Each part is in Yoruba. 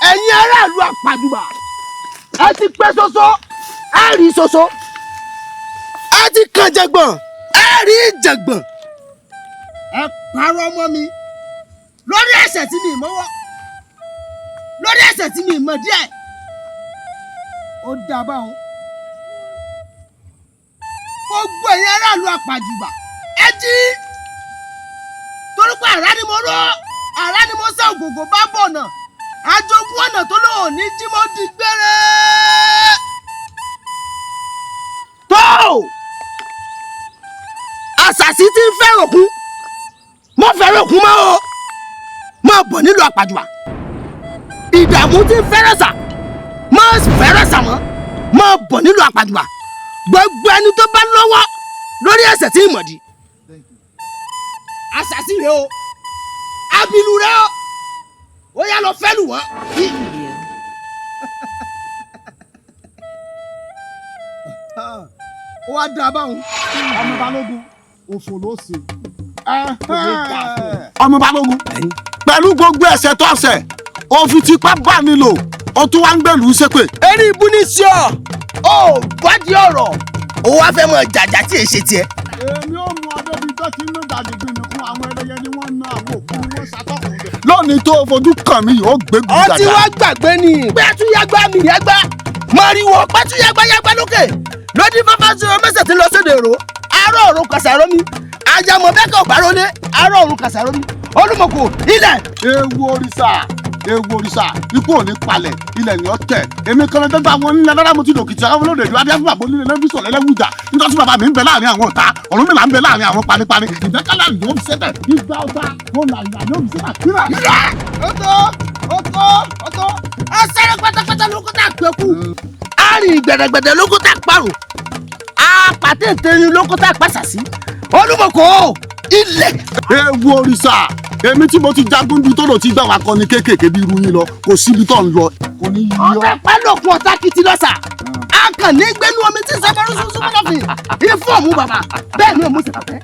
Ẹ̀yin aráàlú àpàjùbà, ẹ ti pẹ́ ṣoṣo, ẹ rí ṣoṣo, ẹ ti kàn jẹ̀gbọ̀n, ẹ rí jẹ̀gbọ̀n. Ẹ parọ́ mọ́ mi lórí ẹ̀ṣẹ̀ tí mi mọ́wọ́, lórí ẹ̀ṣẹ̀ tí mi mọ̀ díẹ̀. Ó dá báwọn. Gbogbo ẹ̀yin aráàlú àpàjùbà, ẹ jí, torí pé àrá ni mo rọ́, àrá ni mo sá, ògògò bá bọ̀ náà ajogún ọ̀nà tó lóun ní jímọ̀ di gbére. Tó àṣàṣì tí ń fẹ́ràn òkun, mọ́ fẹ́ràn òkun mọ́ o, máa bọ̀ nílùú àpàjùbà. Ìdààmú tí ń fẹ́ràn sà, mọ́ fẹ́ràn sà mọ́, máa bọ̀ nílùú àpàjùbà. Gbogbo ẹni tó bá lọ́wọ́ lórí ẹ̀ṣẹ̀ tí ìmọ̀dí. Àṣàṣì rẹ o, abilu rẹ o, ó yá lọ fẹ́ lù wọ́n. Ó wá dá a báwọn. Ọmọ balógun, òfò ló ṣe. Ọmọ balógun, pẹ̀lú gbogbo ẹ̀ṣẹ̀ tó ṣẹ̀, ó fi tipá bá mi lò, ó tún wá ń gbèlú ṣépè. Eré ibú ní sí ọ, ó gbádìí ọ̀rọ̀, ó wá fẹ́ mọ jàjà tí èsì tiẹ̀. Èmi ò mú ọdẹ bíi tó ti ń ná dàdìgbì mi fún àwọn ẹlẹ́yẹ ni wọ́n ń ná àwọn òkú ni wọ́n ṣàtọkùn bẹ̀. Lónìí tó fojú kàn mí, yóò gbégun dàda. Ọtí wá gbàgbé ni pẹ́tùyàgbá mi yàgbá mọ̀rìwò pẹ́tùyàgbá yàgbá lókè lódì fáfá sí ọmọ mẹ́sẹ̀ tí ń lọ sóde èrò arọ́ ọ̀run kàṣàrọ́ mi àjàmọ̀ bẹ́ẹ̀ kọ̀ bárólé arọ́ ọ̀run kàṣàrọ́ mi olùmọ̀kò ilẹ̀. Ewu òrìṣà, ewu òrìṣà, ikú ò ní palẹ̀, ilẹ̀ ni ó tẹ̀. Èmi kan lọ dẹ́gbà wọn nílẹ̀ lára, mo ti dòkìtì àwọn olóde ìlú adé fún bàbá onílé lẹ́bí sọ̀rọ̀ ẹlẹ́wùjà. Nítorí bàbá mi ń bẹ láàrin àwọn ọ̀tá, Ọ̀rúnmìlà ń bẹ láàrin àwọn panipani. Ìjẹ́kálá yóò fi sẹ́tẹ̀ ìgbà ọ̀tá wọn là ìyá yóò fi sẹ́tẹ̀ kíra. Ó tó, ó tó, ó tó, ọ̀sẹ̀rẹ̀ pátápátá ló kó tá a pẹ́ kú, àárín gbẹ̀dẹ̀gbẹ̀dẹ̀ ló kó tá a parùn, àpàtẹ̀tẹ̀ ló kó tá a pàṣàsí, olùmọ̀kò ilẹ̀. Ewu òrìṣà, èmi tí mo ti jagun bíi tó lò ti gbà wá kọ́ni kéékèèké bí irú yín lọ, kò síbi tó ń lọ kò ní yí ọ. Ọ̀tá pálọ̀kùn ọ̀tá kìtì lọ́sà, a kàn ní gbẹ́nu omi tí sábàrú sunsun mọ́lọ́fin ifọ̀ mú bàbá bẹ́ẹ̀ ni òun sì bàbẹ́.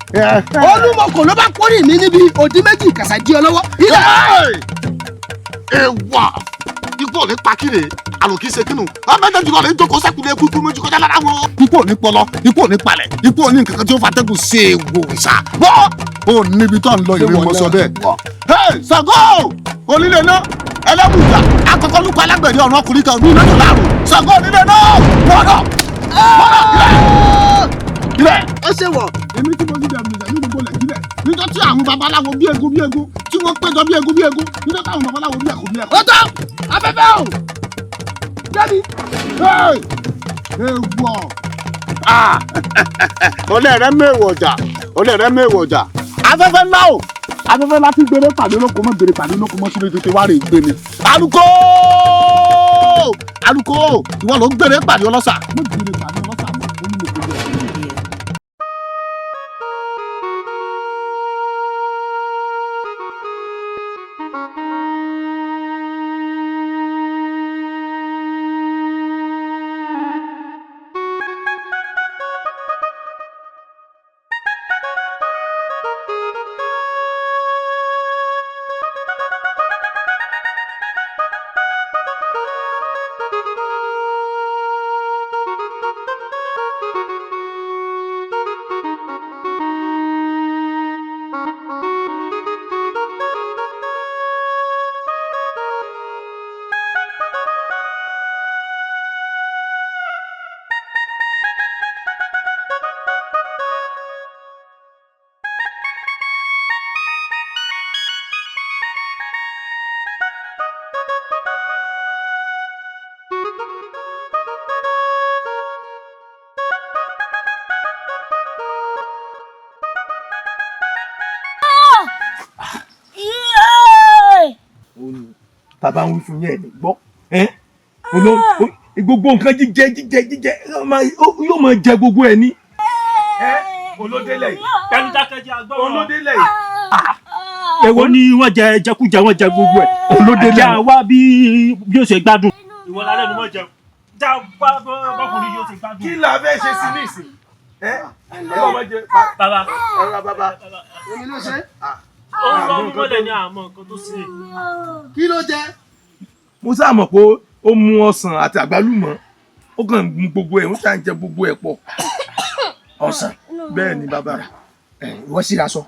Olúmọkò ló bá kórè mi níbi òdì méjì kàṣà jí ọ lọ́wọ́. Ilẹ̀. Ewa, ikú ò ní pa kíre, àrùn kìí ṣe kínú ọmọ ẹgbẹ́ jùlọ lè ń jókòó sẹ́kùlé ikú, ikú méjì kọjá lára wọn. Ikú ò ní pọlọ, ikú ò ní palẹ̀, ikú ò ní nǹkan kan tí ó fatẹ́gùn ṣe èèwò ìṣà bọ́ ò níbi tó ń lọ ìwé mọ́ sọ bẹ́ẹ̀. Ṣàngó onílé náà ẹlẹ́wùjà akọkọ lukọ alágbẹ̀dẹ ọ̀run ọkùnrin kan ní ìlú láàrú. Ṣàngó onílé náà wọ́nà wọ́nà ilẹ̀ ilẹ̀. Ó ṣe wọ̀. Èmi tí mo ti dẹ̀rù ìjà ní gbogbo lẹ̀ níjọ́ tí àwọn babaláwo bí egun bí egun tí wọ́n péjọ bí egun bí egun, níjọ́ tí àwọn babaláwo bí ẹ̀kọ́ bí ẹ̀kọ́. Ó tó afẹ́fẹ́ o débi. Ewọ ọlẹ́ rẹ mẹ́wọ̀ ọjà, ọlẹ́ rẹ mẹ́wọ̀ ọjà. Afẹ́fẹ́ ńlá o, afẹ́fẹ́ ńlá ti gbére pàdé lóko mọ́, gbére pàdé lóko mọ́ sílé tètè wá rè gbé mi. Aluko, aluko, ìwọ ló ń gbére pàdé ọlọ́sà. Mo gbére pàdé ọlọ́sà mọ́, ó ní mo gbé jẹ. Bàbá ń wí fún yín, ẹ̀ ní gbọ́. Gbogbo nǹkan jíjẹ jíjẹ jíjẹ yóò máa jẹ gbogbo ẹ̀ ní. Olódélẹ̀ yìí. Tẹnu dákẹ́jẹ́ agbọ́rọ̀. Olódélẹ̀ yìí. Èwo ni wọ́n jẹ jẹkújẹ, wọ́n jẹ gbogbo ẹ̀. Olódélẹ̀. Ajá wa bí yóò ṣe gbádùn. Ìwọ lálẹ́ nu mọ́ jẹun. Já wá bọ́kùnrin yóò ṣe gbádùn. Kí la fẹ́ ṣe sí nísìn? Ẹ ọlọ́mọ jẹ. Bàbá. Ẹ̀rọ bàbá. Èmi ló ṣe. Ó ń lọ mọ́lẹ̀ ní àmọ́ nǹkan tó ṣe. Kí ló jẹ? Mo sáà mọ̀ pé ó mu ọsàn àti àgbálùmọ̀, ó kàn mu gbogbo ẹ̀, ó ṣàn jẹ gbogbo ẹ̀ pọ̀. Ọsàn. Bẹ́ẹ̀ ni bàbá. Ìwọ síra sọ.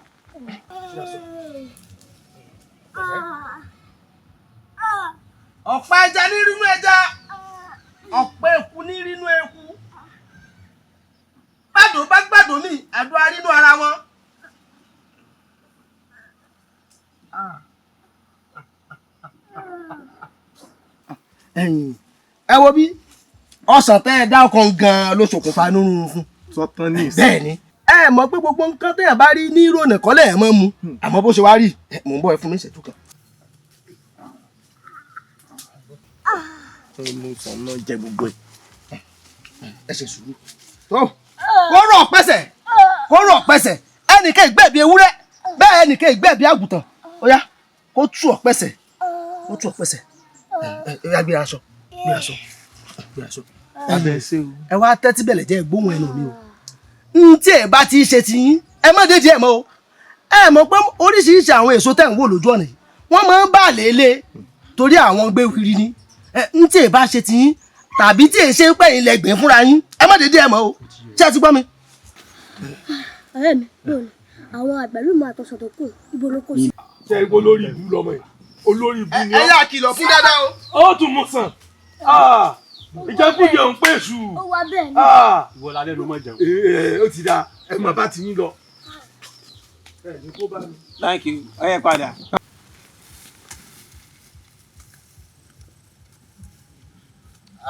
Ọ̀pá ẹja ní rínú ẹja, ọ̀pá eku ní rínú eku. Gbàdó bá gbàdó mi, àdó arínú ara wọn. Ẹ wo bí ọsàn tẹ́ ẹ dá ọkàn gan-an ló ṣokùnfà inú rúnrún fún. Sọtán ní ìsìn. Bẹ́ẹ̀ ni, ẹ mọ̀ pé gbogbo nǹkan téèyàn bá rí ní ìrònà kọ́lẹ̀ ẹ̀ mọ́ mu, àmọ́ bó ṣe wá rí, mò ń bọ̀, ẹ fún mi ìṣẹ́jú kan. Mo sàn náà jẹ gbogbo ẹ. Ẹ ṣe sùúrù. Tó kó rọ̀ pẹ́sẹ̀, kó rọ̀ pẹ́sẹ̀, ẹnìkan ìgbẹ́bí ewúrẹ́ bẹ́ẹ̀ ẹnìkan ìgbẹ́bí àgùntàn. Ó yá, kó tú ọ pẹ́sẹ̀, kó tú ọ pẹ́sẹ̀. Ẹ ẹ gbéra aṣọ, gbéra aṣọ, gbéra aṣọ. Ẹ wá tẹ́tí bẹ̀lẹ̀ jẹ́ gbóhùn ẹnu mi o. N tí ẹ bá ti ṣe ti yín, ẹ má dédìí ẹ mọ́ o. Ẹ mọ̀ pé oríṣiríṣi àwọn èso tẹ̀ ń wò lójú ọ̀nà yìí, wọ́n máa ń bà lélẹ̀ torí àwọn gbé wiri ni. N tí ẹ bá ṣe ti yín tàbí tí ẹ ṣe pé ilẹ̀ gbìn fúnra yín, ẹ má dédìí ẹ mọ́ o. Ṣé ẹ ti gbọ́ mi? Ọ̀rẹ́ mi, bóòlù àwọn àgbálùmọ̀ àtọ̀sọ̀ tó kù, ibo ló kó sí? Ṣé ibo lórí ìbú lọmọ yìí? Olórí ìbú ni ẹ yá kìlọ̀ fún dáadáa o. Ó tún mú sàn. Ìjẹkújẹ ń pèsè. Ó wá bẹ́ẹ̀ ni. Ìwọ lálẹ́ ló mọ̀ jẹun. Ó ti dáa, ẹ mọ̀ bá ti yín lọ. Thank you. Ó yẹ padà.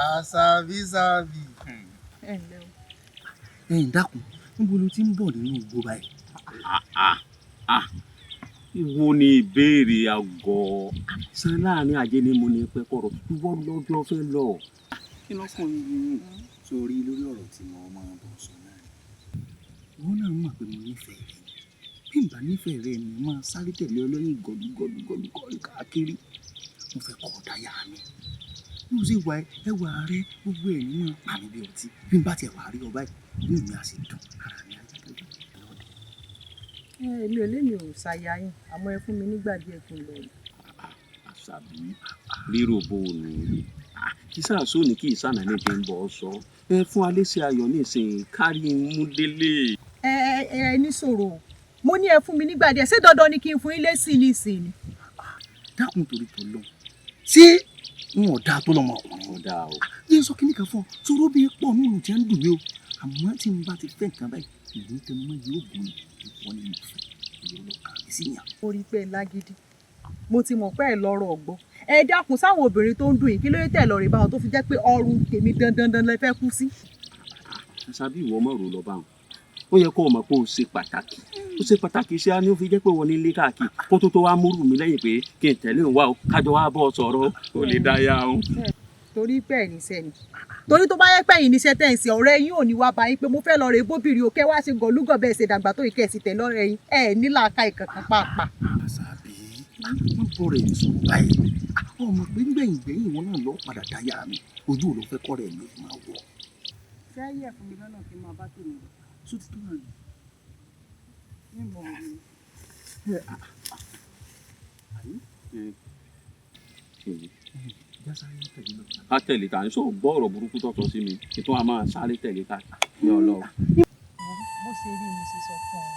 Àṣàbí sàbí. Ẹ̀yin dákun, níbo ló ti ń bọ̀ nínú igbó báyìí? Ìwo ni ìbéèrè àgọ́ san láàrin ajé ni mo ní pẹ́ kọ̀rọ̀ ìwọ lọ́jọ́ fẹ́ lọ. Kí ló kàn yín sórí lórí ọ̀rọ̀ tí mo máa bọ̀ sọ náà? Ìwọ náà mọ̀ pé mo nífẹ̀ẹ́ rẹ. Bí n bá nífẹ̀ẹ́ rẹ ni máa sáré tẹ̀lé ọlọ́yìn gọ̀lúgọ̀lúgọ̀lú káàkiri. Mo fẹ́ kọ́ ọ̀dà mi. Bí o ṣe wà ẹwà rẹ gbogbo ẹ̀ nínú pa mi bí ọtí. Bí n bá tiẹ̀ wà rí ọ báyìí, inú mi á sì dùn, ara mi á yá gágá. Èmi ò lémi ò ṣàyà yín, àmọ́ ẹ fún mi nígbà díẹ̀ kí n lọ. Àṣàbí rírò bó o nù ú kí sàásù ní kí ìsànà ní ti ń bọ̀ ọ́ sọ ẹ fún alẹ́sẹ̀ ayọ̀ nísìnyí kárí mú délé. Ẹ ẹ ẹ ní sọ̀rọ̀ o, mo ní ẹ fún mi nígbà díẹ̀, ṣé dandan ni kí n fún yín lésì nísìnyí? Dákun torí tọ́lọ́, ṣé n ò dáa tó lọ́mọkùnrin? Ò dáa o. Yé sọ kíní kan fún ọ, sọ̀rọ̀ bí pọ̀ nínú tí ń dùn mí o, àmọ́ tí n bá ti fẹ́ nǹkan báyìí, ìlú tẹ mọ́ yóò gùn ní ìwọ ni mo fẹ́, ìwọ lọ kà mí sí yàn. Mo rí i pé lágídí, mo ti mọ̀ pé ẹ lọ́rọ̀ ọ̀gbọ́n. Ẹ dákun, sáwọn obìnrin tó ń dùn yìí, kí ló dé tẹ̀ lọ rí báwọn tó fi jẹ́ pé ọrùn tèmi dandandan lẹ fẹ́ kú sí? Àṣàbí ìwọ mọ̀ rò lọ bá wọn. Ó yẹ kó o mọ̀ pé o ṣe pàtàkì. Ó ṣe pàtàkì iṣẹ́ á ní ó fi jẹ́ pé wọ́n ní ilé káàkiri kó tó wá múrù mi lẹ́yìn pé kí n tẹ̀lé òun wá o, kájọ wá bọ́ sọ̀rọ̀ o lè dá yá o. Torí pé ẹ̀ níṣẹ́ ni. Torí tó bá yẹ pé ẹ̀yin níṣẹ́ tẹ̀ ń ṣe, ọ̀rẹ́ yín ò ní wá bá yín pé mo fẹ́ lọ rè bóbìnrin o, kẹ́ wá ṣe gọ̀lúgọ̀ bẹ́ẹ̀ ṣe dàgbà tó ìkẹ́ sì tẹ̀ lọ́rẹ́ yín, ẹ̀ ní làákàyè kankan pàápàá. Àṣàbí, wọ́n bọ̀ rẹ̀ sọ̀rọ̀ báyìí. Ọmọ pé gbẹ̀yìn gbẹ̀yìn ìwọ náà lọ padà dáyà mi, ojú ò lọ fẹ́ kọ́ rẹ̀ ló máa wọ̀. Ṣé yẹ fún mi lọ́nà kí n máa bá tèmi lọ? Só ti tó náà ni. Níbo ni? Ká tẹ̀lé ta ní sọ gbọ́ ọ̀rọ̀ burúkú tọ̀tọ̀ sí mi ètò a máa sáré tẹ̀lé ká ní ọlọ́run. Bó ṣe rí mi ṣe sọ fún ọ.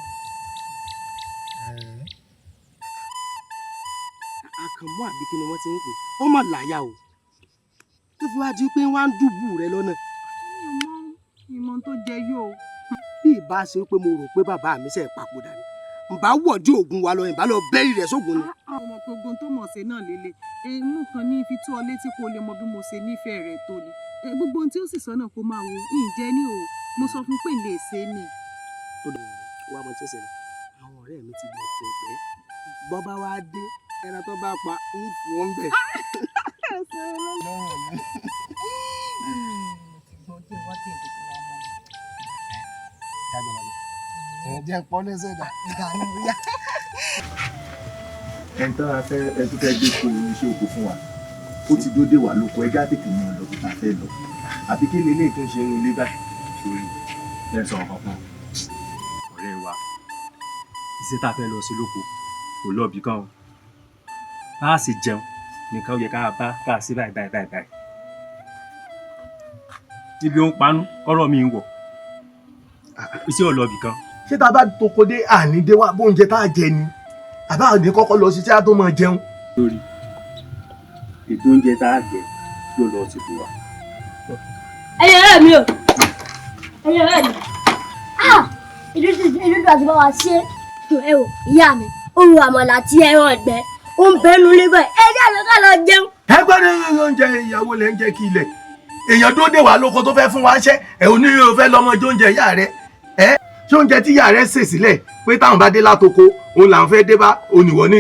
Àkànmú àbí kí ni wọ́n ti ń pè ó mọ̀ láyà o, tó fi wá di pé wọ́n á ń dùbù rẹ lọ́nà. Mi ò mọ ìmọ̀ tó jẹ yóò. Bí ìbá ṣe pé mo rò pé bàbá mi ṣe papòdà ni, ǹbá wọ̀dí ògùn wa lọ, ǹbá lọ bẹ́rì rẹ̀ sógun ni. Ọmọ gbogbo tó mọ̀ ṣe náà lélẹ̀, mú kan ní fi tó ọ létí kó lè mọ bí mo ṣe nífẹ̀ẹ́ rẹ̀ tó ni. Gbogbo ohun tí ó sì sọ náà kó máa wo ǹjẹ́ ní o, mo sọ fún pé n lè ṣe ni. Ó dùn wá mọ tí ó ṣẹlẹ̀, àwọn ọ̀rẹ́ mi ti lọ fún ẹgbẹ́, bọ́ bá wá dé ẹran tó bá pa ń fún ọ́n bẹ̀. Jẹ́ pọ́n lẹ́sẹ̀ dà. Ẹni tó fẹ́ ẹni tó fẹ́ gbé kó iṣẹ́ oko fún wa, ó ti dóde wà lóko, ẹja tètè mú ọ lọ bí ta fẹ́ lọ. Àbí kí lélẹ́yìí tó ń ṣe irun ilé báyìí? Sórí Ẹ sọ ọkàn fún ọ̀rẹ́ wa, iṣẹ́ tá a fẹ́ lọ sí lóko kò lọ́ọ̀bì kan o. Bá a sì jẹun nìkan ó yẹ ká bá ká sí báyìí báyìí báyìí báyìí. Ibi ó ń panú kọ́rọ̀ mi ń wọ̀, iṣẹ́ ò lọ́ọ̀bì kan. Ṣé tá a bá toko dé àní dé wá bóúnjẹ tá a jẹ ni àbá àní kọ́kọ́ lọ ṣiṣẹ́ á tó máa jẹun. Lórí ètò oúnjẹ tá a jẹ ló lọ sí fún wa. Ẹ̀yin ọ̀rẹ́ mi o, ẹ̀yin ọ̀rẹ́ mi, ah, ìlú àti bá wa ṣe. Ẹ wò ìyá mi, ó ru àmàlà àti ẹran ẹ̀gbẹ́, ó ń bẹnu lé báyìí. Ẹ jẹ́ àlọ́ ká lọ jẹun. Ẹ gbọ́dọ̀ oúnjẹ ìyàwó lẹ́ ń jẹ́ kí ilẹ̀ èèyàn tó dé wà lóko tó fẹ́ fún wa ṣẹ́ ẹ̀ ò ní o fẹ́ lọ́mọ jẹ oúnjẹ ìyá rẹ. Ẹ ṣé oúnjẹ tí ìyá rẹ sè sílẹ̀ pé táwọn bá dé látoko òun là ń fẹ́ dé bá oníwọ̀ ní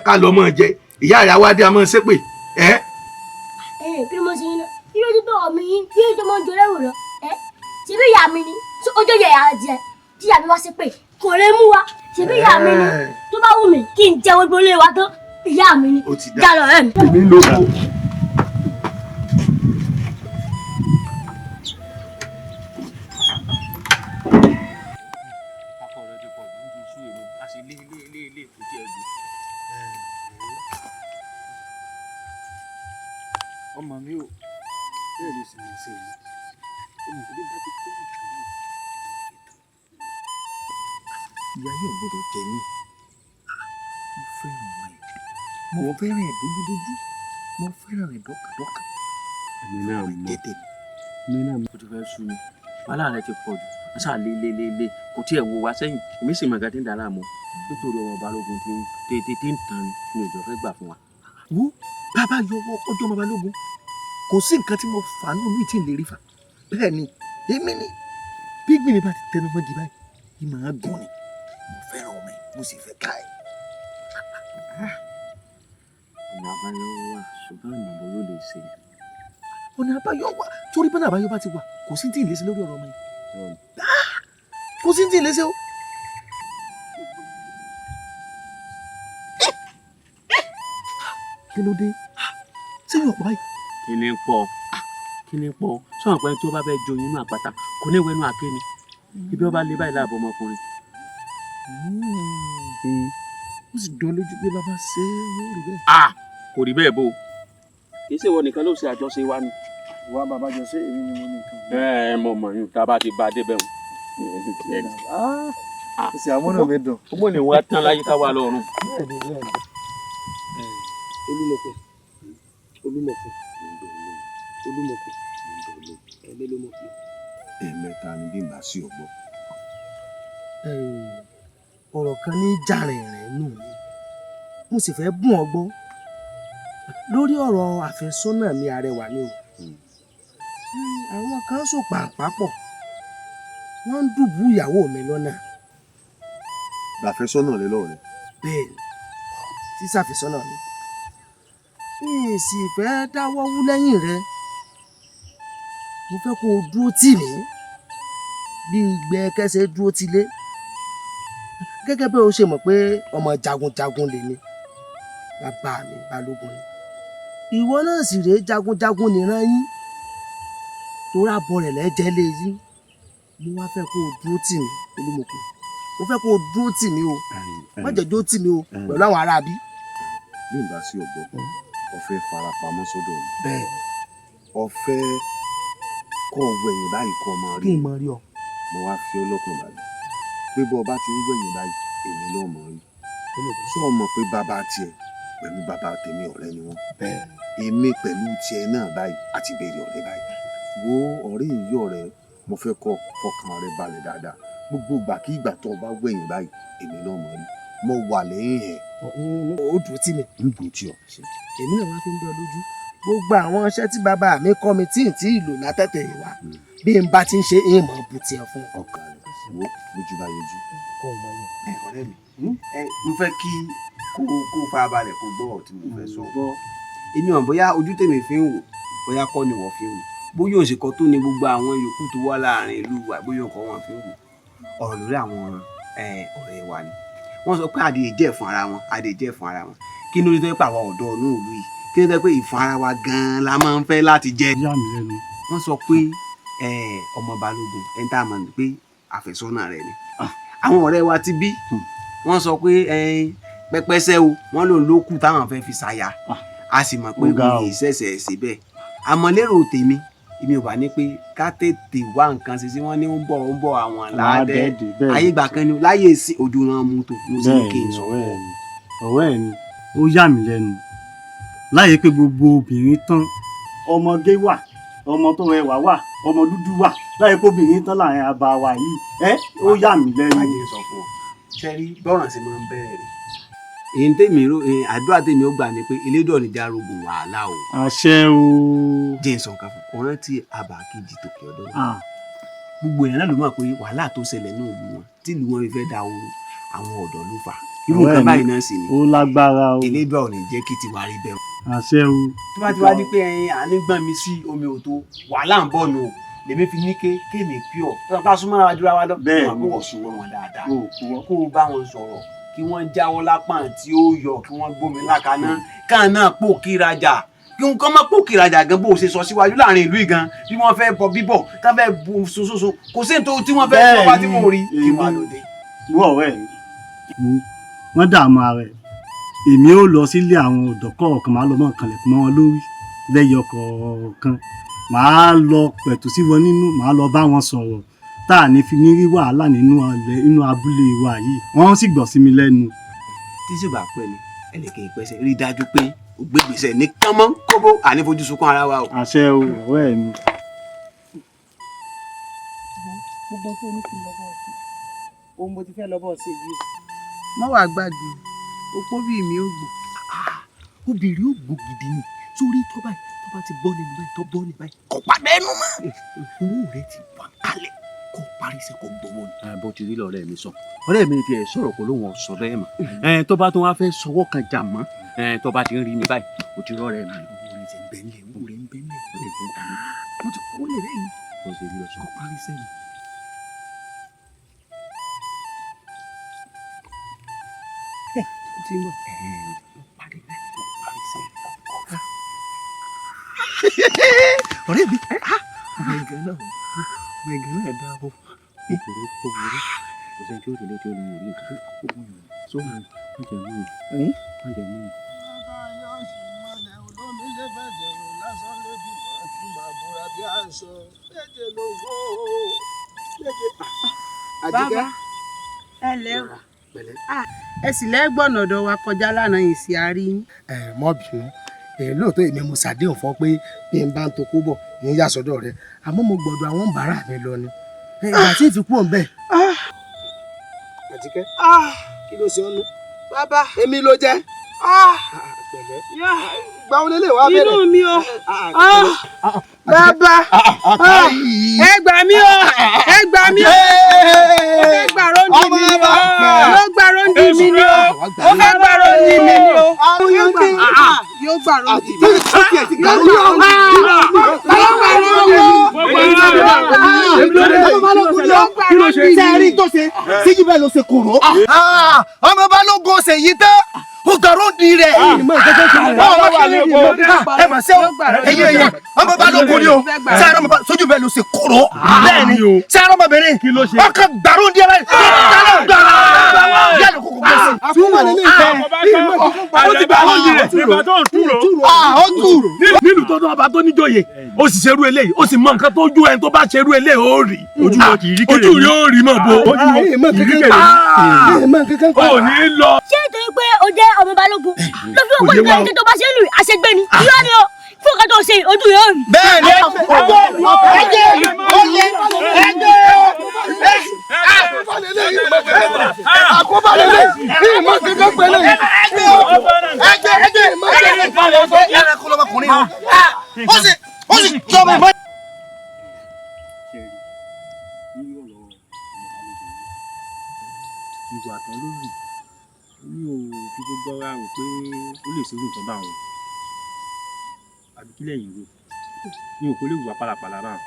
ká lọ́mọ jẹ ìyá rẹ wá dé àmọ́ ṣépè ẹ. Ẹ kí ló mọ sí yín náà? Kí ló tó tọ̀ mí yín? Kí ló tó mọ jọ lẹ́rù lọ? Ẹ ṣe bí ìyá mi ni ojú ìyá jẹ tí ìyá mi wá ṣépè kò lè mú wa. Ṣe bí ìyá mi ni tó bá wù mí kí n jẹ gbogbo ilé wa tán, ìyá mi ni jálọ ẹ mi. Èmi ń lóko. Ọmọ mi ò bẹ́ẹ̀ ló sì máa ṣe yìí, ọmọ mi bá ti tó nǹkan báyìí, ìyá yóò gbọ́dọ̀ jẹ mí. Mo fẹ́ràn ọmọ yìí, mo fẹ́ràn ẹ̀ dójúdójú, mo fẹ́ràn ẹ̀ dọ́kàndọ́kàn. Èmi náà mọ, èmi náà mọ. O ti fẹ́ sú mi, wàhálà rẹ ti pọ̀ jù. Wọ́n ṣáà lé lé lé lé, kò tiẹ̀ wo wa sẹ́yìn. Èmi sì mọ̀ nǹkan tí ń dà láàmú nítorí ọmọ Balógun tí ń tàn ní ìjọ fẹ́ gbà fún wa. Wo bàbá yọwọ́ ọjọ́ ọmọ Balógun, kò sí nǹkan tí mo fà nù mí tí ń lè rí fà. Bẹ́ẹ̀ ni èmi ni bí gbìnrín bá ti tẹnu mọ́gi báyìí yìí máa gùn ni. Mo fẹ́ràn ọmọ ẹ̀, mo sì fẹ́ ká ẹ̀. Ọ̀nà àbáyọ wà, ṣùgbọ́n ìmọ̀ bó ló lè ṣe. Ọ̀nà àbáyọ wà, torí bọ́nà àbáyọ bá ti wà, kò sí tí ì lè ṣe lórí ọ̀rọ̀ ọmọ yìí, kò sí tí ì lè ṣe o. Kí ló dé? Sẹ́yìn ọ̀pọ̀ báyìí. Kí ni pọ̀? Kí ni pọ̀? Sọ̀rọ̀ pé tí ó bá fẹ́ joyin inú àpáta kò ní wẹnu àké ni. Ibi ọba lé báyìí láàbọ̀ ọmọkùnrin. Ó sì dán lójú pé bàbá ṣe é yóò rí bẹ́ẹ̀. Kò rí bẹ́ẹ̀ bó. Kì í ṣe ìwọ nìkan ló ṣe àjọṣe wa ni. Wá bàbá jọ ṣé èmi ni mo ní nǹkan. Ẹ ẹ mọ̀ mọ̀ yín tá a bá ti bá a débẹ̀ wọn. Ó sì àmúnà mi dùn. Ó mọ̀ ní wá tán láyé ká wà lọ́rùn. Bẹ́ẹ̀ni bẹ́ẹ̀ni. Olúmọ̀kun, Olúmọ̀kun, Olúmọ̀kun, ẹ̀mí ló mọ̀ pé. Ẹ̀ẹ̀mẹ́ta ni bí màá sí ọgbọ́. Ọ̀rọ̀ kan ní jàrìnrìn nù mí, mo sì fẹ́ bùn ọ gbọ́ lórí ọ̀rọ̀ àfẹ́sọ́nà mi arẹwà ni o. Àwọn kan sọ pàǹpá pọ̀, wọ́n ń dùbú ìyàwó mi lọ́nà. Gbàfẹ́sọ́nà rẹ lọ́rẹ̀. Bẹ́ẹ̀ni, sísàfẹ́sọ́nà mi. N sì fẹ́ dáwọ́ wú lẹ́yìn rẹ. Mo fẹ́ kó o dúró tì mí bí ìgbẹ́ kẹsẹ̀ dúró tilé. Gẹ́gẹ́ bí o ṣe mọ̀ pé ọmọ jagunjagun lèmi, bàbá mi Balógun ni. Ìwọ náà sì rèé jagunjagun nìran yín. Torí abọ́ rẹ̀ lẹ́jẹ̀ lé yín. Mo wá fẹ́ kó o dúró tì mí, Olúmọ̀kun. Mo fẹ́ kó o dúró tì mí o. Má jẹ́ dúró tì mí o pẹ̀lú àwọn aráabí. Bí n bá sí ọgbọ́, o fẹ́ farapamọ́ sọ́dọ̀ mi. Bẹ́ẹ̀. O fẹ́ kọ́ wẹ̀yìn báyìí kọ́ máa rí. Kí n máa rí ọ. Mo wá fi ọlọ́kàn balẹ̀ pé bọ́ ọ bá ti ń wẹ̀yìn báyìí èmi náà mọ̀ rí. Sọ mọ̀ pé bàbá tiẹ̀ pẹ̀lú bàbá tèmi ọ̀rẹ́ ni wọ́n. Bẹ́ẹ̀. Èmi pẹ̀lú tiẹ̀ náà báyìí àti bèrè ọ̀rẹ́ báyìí. Wo ọ̀rẹ́ ìyí ọ̀rẹ́, mo fẹ́ kọ́ fọkàn rẹ balẹ̀ dáadáa. Gbogbo ìgbà kí ìgbà tó o bá wẹ̀yìn báyìí èmi náà mọ̀ rí. Mo wà lẹ́yìn ẹ̀. Ó dùn tí mi. Ń dùn tí ọ. Èmi náà wá fi ń bẹ lójú. Gbogbo àwọn iṣẹ́ tí bàbá mi kọ́ mi tí ì tí ì lò látẹ̀tẹ̀ wá. Bí n bá ti ń ṣe é mọ̀ bù tiẹ̀ fún. Ọkàn rẹ̀ wo lójú bá yẹjú. Kó o mọ yẹn. Ẹ ọ̀rẹ́ mi, ẹ mo fẹ́ kí kó farabalẹ̀ kó gbọ́ ọ̀rọ̀ tí mo fẹ́ sọ. Èmi ò bóyá ojú tèmi fi ń wò, bóyá kọ́ ni wọ́n fi ń wò. Bóyá òṣèkọ́ tó ní gbogbo àwọn yòókù tó wà láàrin ìlú wa, bóyá ọkọ̀ wọn fi ń wò. Ọ̀rọ̀ lórí àwọn ọ̀rẹ́ wa ni. Wọ́n sọ pé adìyẹ jẹ́ fún ara wọn, adìyẹ jẹ́ fún ara wọn. Kí ló dé tó yẹ pé àwọn ọ̀dọ́ inú ìlú yìí? Kí ló dé pé ìfún ara wa gan-an la máa ń fẹ́ láti jẹ? Yà mí lẹ́nu. Wọ́n sọ pé Ọmọ Balógun ẹni tá a mọ̀ pé àfẹ́sọ́nà rẹ̀ ni. Àwọn ọ̀rẹ́ wa ti bí wọ́n sọ pé pẹ́pẹ́sẹ́ o, wọ́n lòun ló kù táwọn fẹ́ fi ṣàyà, a sì mọ̀ pé kò ní ṣẹ̀ṣẹ̀ ṣe bẹ́ẹ̀. Àmọ́ lérò tèmi, èmi ò bá ní pé ká tètè wá nǹkan ṣe sí wọn ní ń bọ̀ àwọn làádẹ́ ayé ìgbà kan ni láyé sí ojú ran mu tó mo sì ní kí n sọ. Ọ̀rẹ́ mi, ó yà mí lẹ́nu láyé pé gbogbo obìnrin tán, ọmọge wà, ọmọ tó rẹwà wà, ọmọ dúdú wà, láyé pé obìnrin tán láàrin àbá wa yìí, ó yà mí lẹ́nu. Má sọ fún ọ, sẹ́rí bọ́ràn sí máa ń bẹ̀rẹ̀ rẹ̀. Èyí tèmi rò, àdúrà tèmi ó gbà ni pé elédò ní jarogun wàhálà o. Àṣẹ o. Jẹ́ nsọ̀n kan fún ọ̀rán tí àbá kejì tòkè ọ̀dọ́. Gbogbo èèyàn náà ló mọ̀ pé wàhálà tó ṣẹlẹ̀ ní ìlú wọn tí ìlú wọn fi fẹ́ da ooru àwọn ọ̀dọ́ ló fà. Irú nǹkan báyìí náà sì ni. Ó lágbára o. Elédò ò ní jẹ́ kí tiwa rí bẹ́ẹ̀. Àṣẹ o. Tó bá ti wá di pé ẹyin àní gbọ́n mi sí omi òtó wàhálà ń bọ̀ nù o. Lèmi fi ní kéèmí pure tó bá súnmọ́ ara jura wa lọ. Bẹ́ẹ̀ ni wọ́n súnmọ́ wọn dáadáa. Kó o bá wọn sọ̀rọ̀ kí wọ́n jáwọ́ lápá tí ó yọ, kí wọ́n gbómi lákaná, káà náà pò kírajà, kí wọ́n má pò kírajà gan bó o ṣe sọ síwájú láàrin ìlú gan bí wọ́n fẹ́ bọ bíbọ̀ tá fẹ́ bu sososo kò sí nítorí tí wọ́n fẹ́ sọ wá tí mo rí kí wọ́n á lòdì. Wọ́n ọ̀rẹ́ mi, wọ́n dààmú ara ẹ̀, èmi ò lọ sílé àwọn ọ̀dọ́ kọ̀ọ̀kan, màá lọ mọ́ kanlẹ̀kùn mọ́ wọn lórí lẹ́yọ kọ̀ọ̀kan, màá lọ pẹ̀tù sí wọn nínú, màá lọ bá wọn sọ̀rọ̀ tá a ní fi ní rí wàhálà nínú abúlé wa yìí, wọ́n sì gbọ́ sí mi lẹ́nu. Tí sì bá pẹ́ ni ẹnìkan ìpẹ́sẹ̀ rí dájú pé ó gbé gbèsè ní kánmọ́ kóbó àní fojú sunkún ara wa o. Àṣẹ o, ọ̀rẹ́ mi. Gbogbo tó ní kí n lọ bọ́ sí ohun mo ti fẹ́ lọ bọ́ sí yìí mọ́ wàá gbàgbé opó bí mi ò gbò. Obìnrin ò gbò gidi ni sórí tó báyìí tó bá ti bọ́ lẹ́nu báyìí tó bọ́ lẹ́nu báyìí kò pa bẹ́ẹ̀ nù mọ́. Owó rẹ ti wà kálẹ̀ kó parí iṣẹ́ kó gbowó ni. Bó ti rí lọ́rẹ́ mi sọ, ọ̀rẹ́ mi tiẹ̀ sọ̀rọ̀ kó lóun ọ̀sọ̀ bẹ́ẹ̀ mọ̀, tó bá tún wá fẹ́ sọwọ́ kan jà mọ́, tó bá ti ń rí mi báyìí ó ti rọ́ọ̀rẹ́ mi. Owó rẹ ti ń bẹ́ńlẹ̀, owó rẹ ń bẹ́ńlẹ̀, mo ti kó lè rẹ́yìn kó parí iṣẹ́ mi. Ọ̀rẹ́ mi, ọmọ ẹ̀gán náà, ọmọ ẹ̀gán náà dá o. Ó burú, ó burú, kò sẹ́ni tí ó délé tí ó ní orí nǹkan. Sóhun má jẹ mú mi, má jẹ mú mi. Bàbá ẹ lẹ́ o, ẹ sì lẹ́gbọ̀nà ọ̀dọ̀ wa kọjá lánàá yìí sí àárín yín. Ẹ mọ́ bínú, lóòótọ́ èmi mo ṣàdéhùn fún ọ pé bí n bá ń tokó bọ̀ ní yà sọ́dọ̀ rẹ, àmọ́ mo gbọ́dọ̀ àwọn bàárà mi lọ ni ìgbà tí ìfikún ọ̀n bẹ́ẹ̀. Àjíkẹ́, kí ló ṣe ọ́ nú? Bàbá, èmi ló jẹ́. Pẹ̀lẹ́, gba wọn lélẹ̀ wá bẹ̀rẹ̀. Inú mi o, bàbá, ẹ gbà mí o, ẹ gbà mí o, ó fẹ́ gbà róńdì mi ni o, ó gbà róńdì mi ni o, ó fẹ́ gbà róńdì mi ni o, yóò gbà róńdì mi, yóò gbà róńdì mi. Sẹ́ẹ̀rí tó ṣe síjú bẹ́ẹ̀ ló ṣe kòró. Ọmọ Balógun ṣe yìí tán, ó gbàrúndì rẹ̀. Ẹ mà ṣe o, ẹyẹ ẹyẹ, ọmọ Balógun ni o, sẹ́ẹ̀rọ ọmọ sójú bẹ́ẹ̀ ló ṣe kòró. Bẹ́ẹ̀ni, sẹ́ẹ̀rọ ọmọbìnrin, ọkàn gbàrúndì rẹ̀ yálò kókò gbèsè. Ó ti gbàrúndì rẹ̀ nígbà tó ń túrò. Ó tù. Nílùú tó ọba tó níjòyè, ó sì ṣerú eléyìí, ó sì mọ nǹkan tó ju ẹni tó bá ṣerú eléyìí ó rí. Ojú wọn kì í rí kèrè. Ojú rí ó rí mọ̀ bo. Ojú wọn kì í rí kèrè. Ó ní lọ. Ṣé nítorí pé o jẹ́ ọmọ Balógun ló fi òkú ìgbà ẹni tó bá ṣe ń lù àṣegbè ni irọ́ ni o, fún nǹkan tó ṣe ojú yóò rí. Bẹ́ẹ̀ni, ẹgbẹ́ olè ẹgbẹ́ àkóbálẹ̀lẹ̀ ìmọ̀ kankan pẹ̀lẹ́ ẹgbẹ́ ẹgbẹ́ ìmọ̀ kankan ẹranko lọmọkùnrin ó sì jọba ìmọ̀. Ìwà tán ló rì, mi ò fi gbogbo ara rò pé ó lè ṣerú nǹkan báwọn, àbí kí lẹ́yìn rò mi ò kó lè wùwà pálapàla báwọn.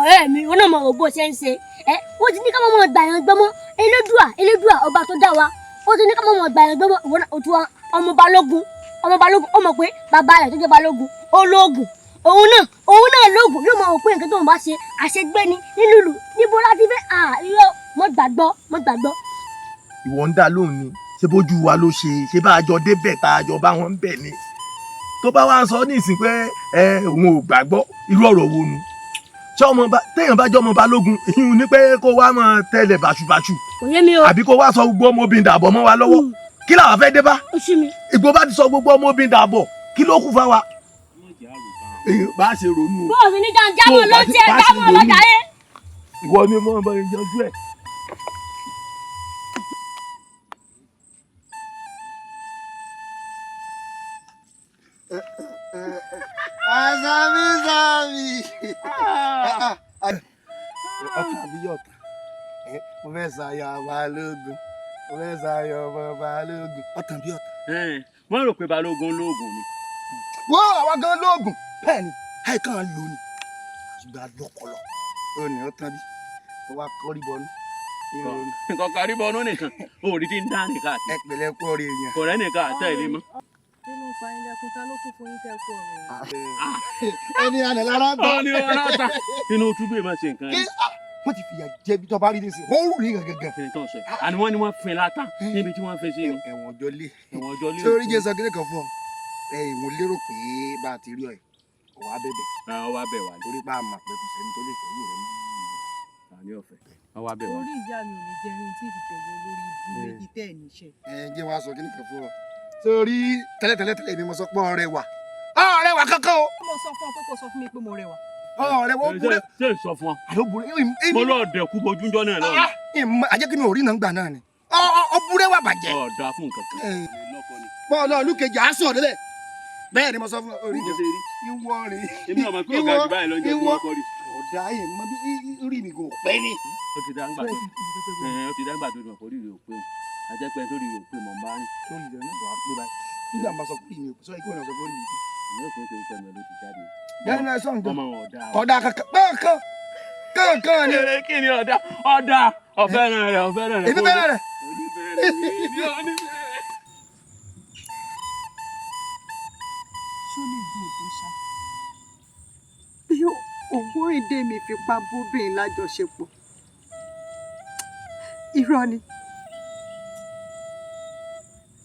Ọ̀rẹ́ mi, wọn náà mọ̀ ọ́ bó ṣe ń ṣe ẹ, wọ́n ti ní ká mọ̀ gbà yẹn gbọ́mọ́. Elédùà, Elédùà ọba tó dá wa, ó ti ní ká mọ̀ gbà yẹn gbọ́mọ́. Ìwọ náà o tún wá ọmọ Balógun, ọmọ Balógun, ó mọ̀ pé bàbá rẹ̀ tó jẹ́ Balógun ó lóògùn, Òun náà, òun náà lóògùn yóò máa wò pé nǹkan tóun bá ṣe àṣegbé ni nínú ìlú. Níbo láti fẹ́ irọ́, mo gbàgbọ́, mo gbàgbọ́. Ìwọ ń dá lóhùn ni, ṣé bójú wa ló ṣe, ṣé bá a jọ débẹ̀ tá a jọ bá wọn ń bẹ̀ ni. Tó bá wá ń sọ ní ìsìn pé ẹ òun ò gbàgbọ́, irú ọ̀rọ̀ wo nu? Ṣé ọmọ bá téèyàn bá jọ ọmọ balógun, ìyún ni pé kó wá máa tẹ̀lé bàṣubàṣu. Kò yé mi o. Àbí kó wá sọ gbogbo ọmọbìnrin dàbọ̀ mọ́ wa lọ́wọ́. Kí làwa fẹ́ dé bá? Ó sú mi. Ìgbó bá ti sọ gbogbo ọmọbìnrin dàbọ̀, kí ló kù fáwa? Bá a ṣe ronú o. Bóòsì ní jàǹjámọ̀ ló tiẹ̀ jámọ̀ lọ́jà yẹn. Ìwọ ni mo bá yanjú ẹ̀. Àṣàbí sàbí. Ọkàn mi yọ̀ tán. Mo fẹ́ ṣayọ̀ balógun. Mo fẹ́ ṣayọ̀ ọmọ balógun. Ọkàn bí ọ̀tàn. Wọ́n rò pé balógun lóògùn ni. Wọ́n àwa gan lóògùn. Bẹ́ẹ̀ ni, àìkàn lò ní. Àṣùgbọ́n lọ́kọlọ. Ó ní ọ̀tàn bí. Mo wá kọ́rí bọnú. Nǹkan kárí bọnú nìkan. Òòrì ti ń dá nìkan àti. Ẹ pẹ̀lẹ́ kú ọ̀rẹ́ èèyàn. Kọ̀rẹ́ nìkan àtẹ̀lé mọ́. Nínú pa ilé ẹkún ta ló kún fún yín tẹ́ kú ọ̀rọ̀ yìí. Ẹni àná lára ń tọ́. Ọ ní ọ̀rá ta. Inú túbú yìí máa ṣe nǹkan yìí. Wọ́n ti fìyà jẹ bí tọ́ba rí ní sìn. Wọ́n rù ní gangan. Kí ni tó ń sọ yìí? Àní wọ́n ní wọ́n fin láta níbi tí wọ́n fin sí ni. Ẹ̀wọ̀n ọjọ́ lé. Ẹ̀wọ̀n ọjọ́ lé. Sórí jẹ́ sọ kíní kan fún ọ. Ẹ ìwọ̀n lérò pé bá a ti rí ọ yìí, ọwọ́ abẹ́bẹ̀. Ọwọ́ abẹ́ wà ní. Torí bá a mọ̀ pé kò sẹ́ni tó lè fẹ́ wù rẹ mọ́. Àní ọ̀fẹ́. Ọwọ́ abẹ́ wà. Orí ìyá mi ò ní jẹ́ rí tí ìfìbẹ̀rù olórí ibú méjì tẹ́ ẹ̀ níṣẹ́. Ẹ jẹ́ wá sọ kíní kan fún ọ. Sórí tẹ́lẹ̀tẹ́lẹ̀ tẹ́lẹ̀ mi mo sọ pé ọ̀rẹ́ wà. Ọ̀rẹ́ wà kankan o. Mo sọ fún ọ pé kò sọ fún mi pé mo rẹwà. Ọ̀rẹ́ wà ó burú. Ṣé n sọ fún ọ? Àló burú. Mo lọ dẹ̀kú bojú jọ náà lọ. Àjẹ́ kí mi ò rí náà ń gbà náà ni. Ọ burú wà bàjẹ́. Ọ̀dà fún nǹkan kan. Bọ́ọ̀lù ọ̀lú kejì á sọ̀ délẹ̀. Bẹ́ẹ̀ ni mo sọ fún ọ. Orí ìwọ rè. Èmi ọmọ pé ọ̀gá jù báyìí lọ jẹ́ kí wọ́n kọ́ rí. Ọ̀dà yẹn mọ bí orí mi kò pẹ́ ni. Ó ti dá ńgbà tó ó ti dá ńgbà tó dùn ọ̀pọ̀ orí rẹ̀ ò pé o. Àjẹpẹ́ tó rí rẹ̀ ò pé mọ̀ ń bá rìn. Sórí rẹ̀ náà wà á pé báyìí. Nígbà máa sọ pé mi ò sọ ikú náà sọ pé orí mi pé. Èmi ò pé torí pẹ̀lú ẹ ló ti jáde. Bẹ́ẹ̀ni ẹ sọ̀n Ọmọ ọ̀dà. Ọ̀dà kankan kankan kankan ni. Kí ni ọ̀dà ọ̀dà ọ̀fẹ́ràn rẹ̀ ọ̀fẹ́ràn rẹ̀. Èmi fẹ́ràn rẹ̀. Ṣó lè dùn tó ṣá? Bí Ògúnrìndé mi fipá bóbìnrin lájọṣepọ̀. Irọ́ ni.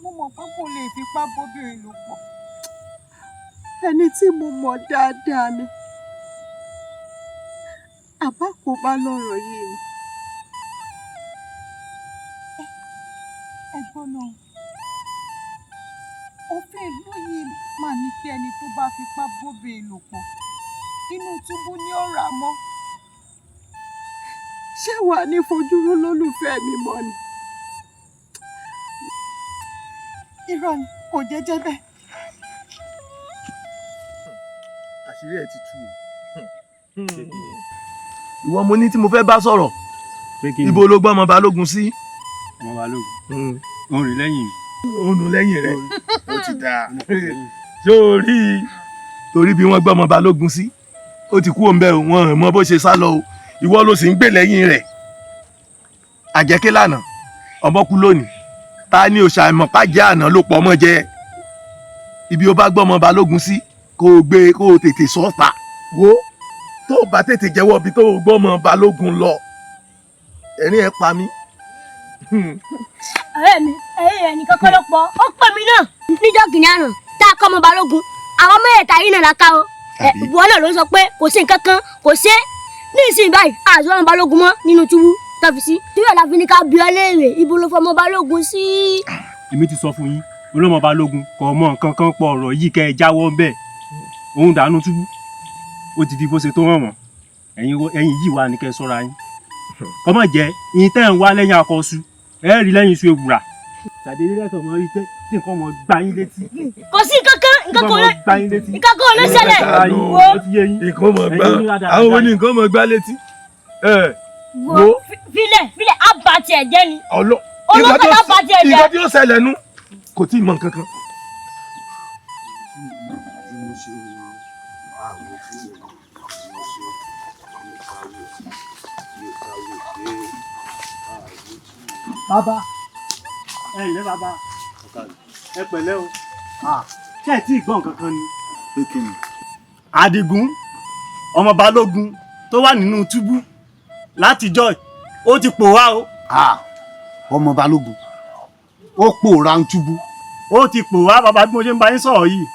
Mo mọ̀ pé kò lè fipá bóbìnrin lò pọ̀. Ẹni tí mo mọ̀ dáadáa ni. Àbá kò bá lọ́rọ̀ yìí ni. Ẹ̀gbọ́n náà, òfin ìlú yìí mà ní pé ẹni tó bá fipá bóbìnrin lò pọ̀, inú túbú ni ó rà mọ́. Ṣé wàá ní fojúrú lólùfẹ́ mi mọ́ ni? Irọ́ ni, kò jẹ́jẹ́ bẹ́ẹ̀. Àṣírí ẹ ti tú o. Ìwọ mo ní tí mo fẹ́ bá sọ̀rọ̀. Ibo ló gbọ́ ọmọ balógun sí? Ọmọ balógun. Òun rè lẹ́yìn mi. Òun nù lẹ́yìn rẹ̀. Ó ti dáa. Ṣé o rí i? Torí bí wọ́n gbọ́ ọmọ balógun sí, ó ti kú òun bẹ́ẹ̀ o, wọn ò mọ bó ṣe sá lọ o. Ìwọ ló sì ń gbè lẹ́yìn rẹ̀. Àjẹké lánàá, ọmọ kú lónìí. Ta ni òòṣà ìmọ̀pá jẹ́ àná ló pọ̀ ọmọ jẹ? Ibi o bá gbọ́ ọmọ balógun sí, kó o gbé kó o tètè sọ ta. Wo tó o bá tètè jẹ́wọ́ ibi tó o gbọ́ ọmọ balógun lọ, ẹ̀rín ẹ̀ pa mí. Ọ̀rẹ́ mi, ẹ̀rín rẹ̀ nìkan kọ́ ló pọ̀. Ó pè mí náà níjọ́ kìnìún àná tá a kọ́ ọmọ balógun. Àwọn mẹ́ẹ̀ta yìí náà la ká o. Ìwọ náà ló sọ pé kò sí nǹkan kan, kò sí. Ní ìsìn báyìí, àti ọmọ balógun mọ́ nínú túbú tó fi sí. Túbú la fi ní ká bi ọ́ léèrè, ibo ló fọmọ balógun sí? Èmi ti sọ fún yín, olómọ balógun kò mọ nǹkan kan pọ̀ ọ̀rọ̀ yìí kẹ́ ẹ jáwọ́ ń bẹ̀. Òun dànù túbú. Ó ti di bó ṣe tó hàn wọ́n. Ẹ̀yin yìí wà ní kẹ́ ẹ sọ́ra yín. Kọ́mọ̀ jẹ́ ìyín tẹ́ ń wá lẹ́yìn akọ́ṣu, ẹ rí lẹ́yìn iṣu ewùrà. Ṣàdédé lẹ́tọ̀ mọ́ rí tí nǹkan mọ̀ gbá yín létí. Kò sí nǹkan kan, nǹkan kan ò lè ṣẹlẹ̀. Wo Nǹkan mọ̀ gbá, àwọn wo ni nǹkan mọ̀ gbá létí? Wo filẹ̀ filẹ̀ á ba tiẹ̀ jẹ́ ni. Ọlọ́ Olókàdá bá tiẹ̀ jẹ́. Nǹkan tí ó ṣẹlẹ̀ nu kò tí ì mọ nǹkan kan. Bàbá ẹ ǹlẹ́ bàbá ẹ pẹ̀lẹ́ o. Ṣé ẹ tí ì gbọ́ nǹkan kan ni? Pé kí ni? Àdìgún ọmọ Balógun tó wà nínú túbú látijọ́ ó ti pòórá o. Ọmọ Balógun ó pòórá ń túbú. Ó ti pòórá bàbá bí mo ṣe ń bá yín sọ̀rọ̀ yìí.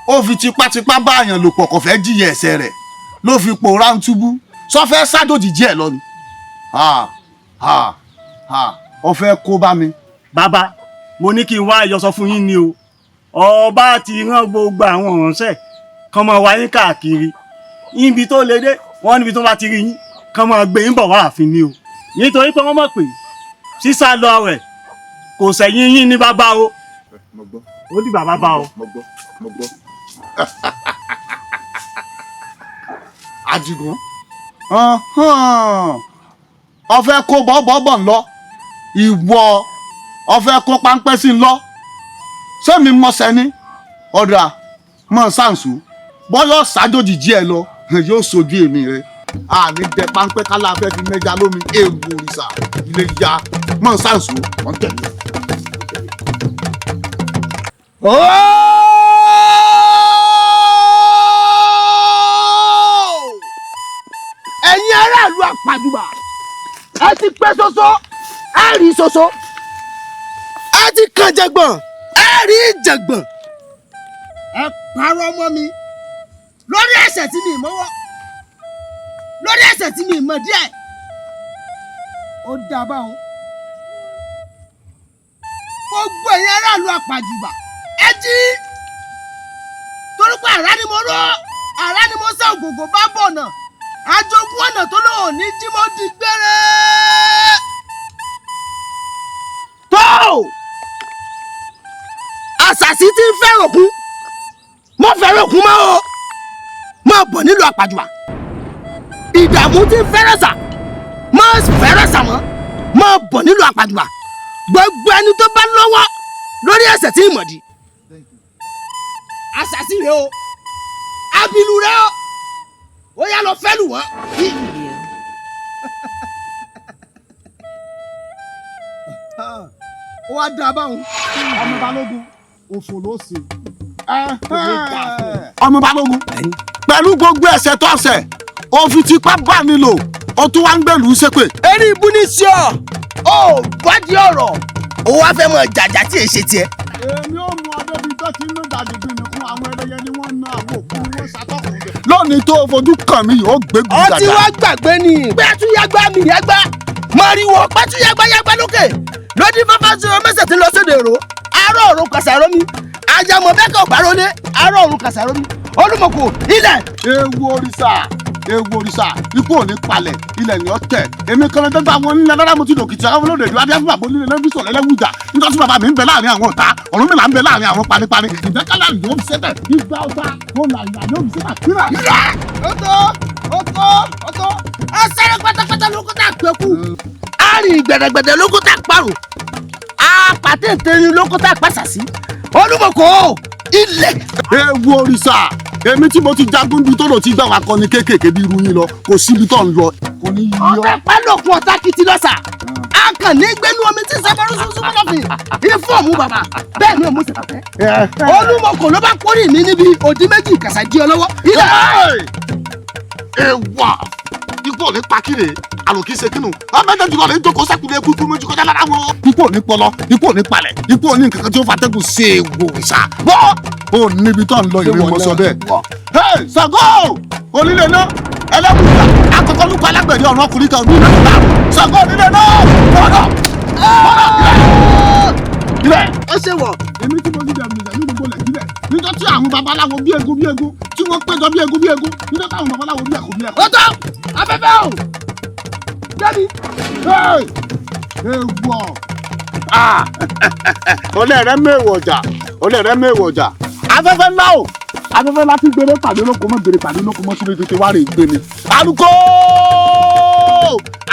Ó fi tipátipá bá àyàn lò pọ̀, kò fẹ́ jìyà ẹ̀ṣẹ̀ rẹ̀ ló fi pòórá ń túbú, sọfẹ́ sádòjì ẹ̀ lọ ni. Ó fẹ́ kó bá mi. Bàbá, mo ní kí n wá yọsọ fún yín ni o. Ọba ti rán gbogbo àwọn ìránṣẹ́ kàn máa wá yín káàkiri ibi tó lè dé, wọ́n níbi tó bá ti rí yín kàn máa gbé yín bọ̀ wá ààfin ni o, nítorí pé wọ́n mọ̀ pé sísá lọ rẹ̀ kò sẹ̀yìn yín ní bàbá o. Mo gbọ́. Ó dìgbà bàbá o. Mo gbọ́, mo gbọ́. Àdìgún, ó fẹ́ kó bọ́ọ̀bọ̀ ńlọ, ìwọ ó fẹ́ kó páńpẹ́ sí ńlọ, sẹ́mi mọ́sẹ́ ní ọ̀dà mọ́ sáǹsù bọ́yọ̀ ṣàjòjì jí ẹ lọ, yóò sojú èmi rẹ. Àní dẹ páńpẹ́ kálá fẹ́ fi mẹ́ja lómi, ewu òrìṣà ilé ya mọ́ sáǹsù wọ́n tẹ̀lé. Ẹ̀yin aráàlú àpàjùbà, ẹ ti pẹ́ ṣoṣo, ẹ rí ṣoṣo, ẹ ti kàn jẹ̀gbọ̀n, ẹ rí jẹ̀gbọ̀n. Ẹ parọ́ mọ́ mi lórí ẹ̀ṣẹ̀ tí mi mọ́wọ́, lórí ẹ̀ṣẹ̀ tí mi mọ̀ díẹ̀, ó dá báwọn. Gbogbo ẹ̀yin aráàlú àpàjùbà, ẹ jí, torí pé àrá ni mo rọ́, àrá ni mo sá, ògògò bá bọ̀ náà, ajogún ọ̀nà tó lóun ní jí mo di gbére. Tó àṣàṣì tí ń fẹ́ràn kún, mo fẹ́ràn kún mọ́ o, máa bọ̀ nílùú àpàjùbà. Ìdààmú tí ń fẹ́ràn sà, má fẹ́ràn sà mọ́, máa bọ̀ nílùú àpàjùbà. Gbogbo ẹni tó bá lọ́wọ́ lórí ẹ̀ṣẹ̀ tí ń mọ̀dí. Àṣàṣì rẹ o, abilu rẹ o, ó yá lọ fẹ́ lù wọ́n. Ó wá dá báwọn. Ọmọ Balógun, òfò ló ṣe. Ọmọ Balógun, pẹ̀lú gbogbo ẹ̀ṣẹ̀ tó ṣẹ̀, ó fi tipá bá mi lò, ó tún wá ń gbèlú ṣépè. Eré ibú ní sí ọ, ó bọ́dí ọ̀rọ̀, ó wá fẹ́ mọ jàjà tí èsè tiẹ̀. Èmi ò mú ọdẹ bíi tó ti ń lò dàdí gbìn fún àwọn ẹlẹ́yẹ ni wọ́n ná àwọn òkú wọn ṣàtọkùn bẹ̀. Lónìí tó fojú kàn mí, yóò gbé gùn Ọtí wá gbàgbé ni. Pẹ́tùyàgbá mi yàgbá, mọ̀rìwò pẹ́tùyàgbá yàgbá lókè lódì fáfá sí ọ mẹ́sẹ̀ tí ń lọ sóde èrò, arọ́ ọ̀run kàṣàrọ́ mi, àjàmọ̀ bẹ́ẹ̀ kọ̀ bárólé, arọ́ ọ̀run kàṣàrọ́ mi, Olúmọ̀kò ilẹ̀. Ewu òrìṣà, ewu òrìṣà, ikú ò ní palẹ̀, ilẹ̀ ni ó tẹ̀. Èmi kan lọ́dọ́ bá wọn nílẹ̀ lọ́dọ́, mo ti dòkìtì àwọn olóde ìlú adé fún bàbá onílé lẹ́bísọ̀ lẹ́lẹ́wùjà. Nítorí bàbá mi ń bẹ láàrin àwọn ọ̀tá, Ọ̀rúnmìlà ń bẹ láàrin àwọn panipani. Ìjẹ́kálá yóò fi sẹ́tẹ̀, ìgbà ọ̀tá, ó là ìyá yóò fi sẹ́tẹ̀. Kíra. Ó tó, ó tó, ó tó. Ọ̀sẹ̀rẹ̀ pátápátá ló kó tá a pẹ̀kú. Arìn gbẹ̀dẹ̀gbẹ̀dẹ̀ ló kó tá a parùn. Apàtẹ̀tẹ̀rin ló kó tá a pàṣàsí. Olúmọ̀kò ilẹ̀. Ewu òrìṣà, èmi tí mo ti jagun bí tó lò ti gbà wá kọ́ni kéékèèké bí irú yín lọ, kò síbi tó ń lọ, kò ní yí ọ. Ọ̀tá pálọ̀kùn ọ̀tá kìtì lọ́sà. A kàn ní gbẹ́nu omi tí sábàrú sunsun mọ́lọ́fin. Ifọ̀ mú bàbá, bẹ́ẹ̀ ni òun sì pàtẹ́. Olúmọ̀kò ló bá kórè mi níbi òdì méjì kàṣà jí ọ lọ́wọ́. Ilẹ̀. Ewa, ikú ò ní pa kíre, àrùn kìí ṣe kínú, ọmọdé jùlọ ní jókòó sẹ́kùlé ikú, ikú méjì kọjá lára wọn. Ikú ò ní pọlọ, ikú ò ní palẹ̀, ikú ò ní nǹkan kan tí ó fatẹ́gùn ṣe èèwọ̀ òrìṣà. Bọ́ ò níbi tó ń lọ, ìwé mọ́ sọ bẹ́ẹ̀. Ṣàngó onílé náà, ẹlẹ́wùjà akọkọ lukọ alágbẹ̀dẹ ọ̀run ọkùnrin kan ní ìlú náà. Ṣàngó onílé náà, bọ́dọ̀ bọ́dọ̀ ilẹ̀. Ó ṣe wọ̀. Èmi tí mo ní dẹ̀rù nìjà ní gbogbo Nàìjíríà, níjọ́ tí àwọn babaláwo bí egun bí egun tí wọ́n péjọ bí egun bí egun, níjọ́ tí àwọn babaláwo bí ẹ̀kọ́ bí ẹ̀kọ́. Ó tó afẹ́fẹ́ o débi. Ewọ ọlẹ́ rẹ mẹ́wọ̀ ọjà, ọlẹ́ rẹ mẹ́wọ̀ ọjà, afẹ́fẹ́ ńlá o, afẹ́fẹ́ ńlá ti gbére pàdé lóko mọ́, gbére pàdé lóko mọ́, síbi tètè wá rè gbé mi. Aluko,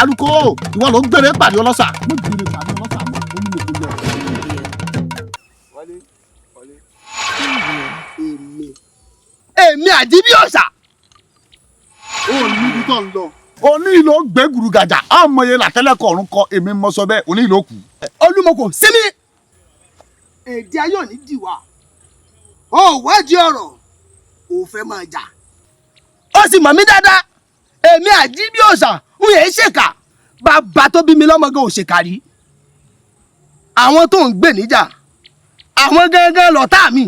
aluko, ìwọ ló ń gbére pàdé ọlọ́sà, mo gbére pàdé ọlọ́sà mọ́, olúmọ̀kò lọ. Èmi àjíbí ọ̀sà. Ó níbi tó ń lọ. Oní ìlò gbẹ́gùrú gàjà, àmọye làtẹ́lẹ̀kọ̀ ọ̀run kọ, èmi mọ sọ bẹ́ẹ̀, oní ìlò kù. Olúmọ̀kò sinmi. Èdè ayé òní dìwà. Ó wádìí ọ̀rọ̀. ò fẹ́ máa jà. Ó sì mọ̀ mí dáadáa, èmi àjíbí òòṣà ń yẹ ṣèkà, bàbá tó bí mi lọ́mọ gan ò ṣèkà rí. Àwọn tó ń gbè níjà, àwọn gangan lọ̀tá mi.